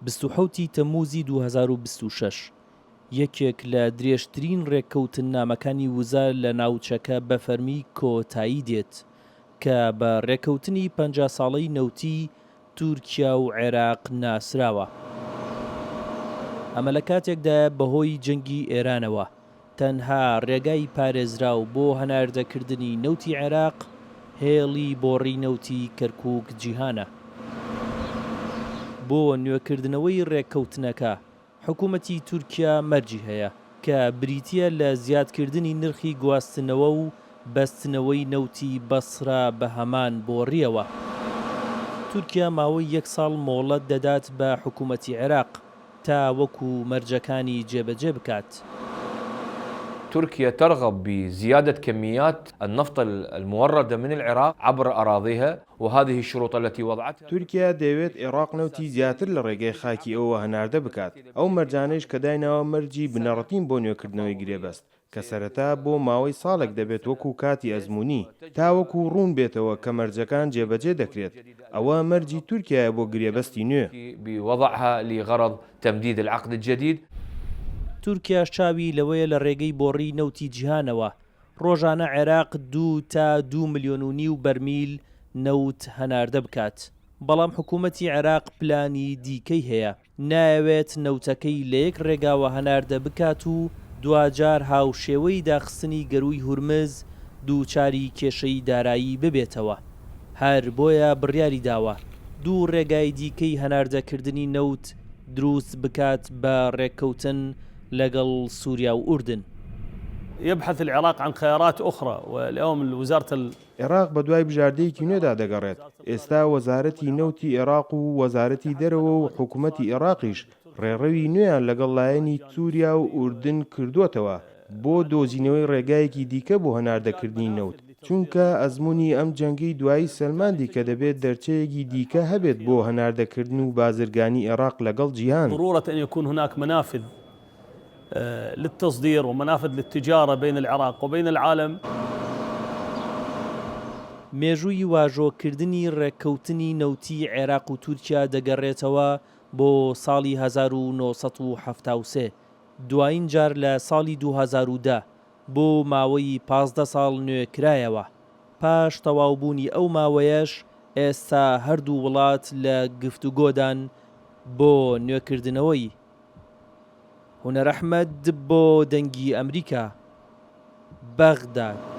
27 ی تەمموزی 2026، یەکێک لە درێژترین رێککەوتننامەکانی وزە لە ناوچەکە بە فەرمی کۆتایی دێت، کە بە رێککەوتنی 50 ساڵەی نەوتی تورکیا و عێراق ناسراوە. ئەمە لە کاتێکدایە بەهۆی جەنگی ئێرانەوە تەنها رێگای پارێزراو بۆ هەناردەکردنی نەوتی عێراق هێڵی بۆڕی نەوتی کەرکوک جیهانە. بۆ نوێکردنەوەی رێککەوتنەکە حکومەتی تورکیا مەرجی هەیە کە بریتییە لە زیادکردنی نرخی گواستنەوە و بەستنەوەی نەوتی بەسرە بە هەمان بۆڕییەوە. تورکیا ماوەی یەک ساڵ مۆڵەت دەدات بە حکومەتی عێراق تا وەکو مەرجەکانی جێبەجێ بکات. تركيا ترغب بزيادة كميات النفط الموردة من العراق عبر أراضيها وهذه الشروط التي وضعتها. تورکیا دەیەوێت ئێڕاق نەوتی زیاتر لە ڕێگەی خاکی ئەوەوە هەناردە بکات، ئەو مەرجانەیش کە دایناوە مەرجی بنەڕەتین بۆ نوێکردنەوەی گرێبەست، کە سەرەتا بۆ ماوەی ساڵێک دەبێت وەکو کاتی ئەزموونی، تاوەکو ڕوون بێتەوە کە مەرجەکان جێبەجێ دەکرێت، ئەوە مەرجی تورکیایە بۆ گرێبەستی نوێ. تورکیاش چاوی لەوەیە لە ڕێگەی بۆڕی نەوتی جیهانەوە ڕۆژانە عێراق دوو تا دوو ملیۆن و نیو بەرمیل نەوت هەناردە بکات، بەڵام حکومەتی عێراق پلانی دیکەی هەیە، نایەوێت نەوتەکەی لە یەک ڕێگاوە هەناردە بکات و دواجار هاوشێوەی داخستنی گەرووی هورمز دووچاری کێشەی دارایی ببێتەوە، هەر بۆیە بڕیاری داوە دوو ڕێگای دیکەی هەناردەکردنی نەوت دروست بکات بە ڕێککەوتن لەگەڵ سوریا و ئوردن. يبحث العراق عن خيارات أخرى واليوم وزارة ال. عێراق بەدوای بژاردەیەکی نوێدا دەگەڕێت، ئێستا وەزارەتی نەوتی عێراق و وەزارەتی دەرەوە و حکومەتی عێراقیش ڕێڕەوی نوێیان لەگەڵ لایەنی سوریا و ئوردن کردووەتەوە بۆ دۆزینەوەی ڕێگایەکی دیکە بۆ هەناردەکردنی نەوت، چونکە ئەزموونی ئەم جەنگەی دوایی سەلماندی کە دەبێت دەرچەیەکی دیکە هەبێت بۆ هەناردەکردن و بازرگانی عێراق لەگەڵ جیهان. ضرورة أن يكون هناك منافذ للتصدير ومنافذ للتجارة بين العراق وبين العالم. مێژووی واژۆکردنی ڕێککەوتنی نەوتی عێراق و تورکیا دەگەڕێتەوە بۆ ساڵی 1973، دوایین جار لە ساڵی 2010 بۆ ماوەی 15 ساڵ نوێکرایەوە، پاش تەواوبوونی ئەو ماوەیەش ئێستا هەردوو وڵات لە گفتوگۆدان بۆ نوێکردنەوەی. هونەر ئەحمەد بۆ دەنگی ئەمریکا، بەغداد.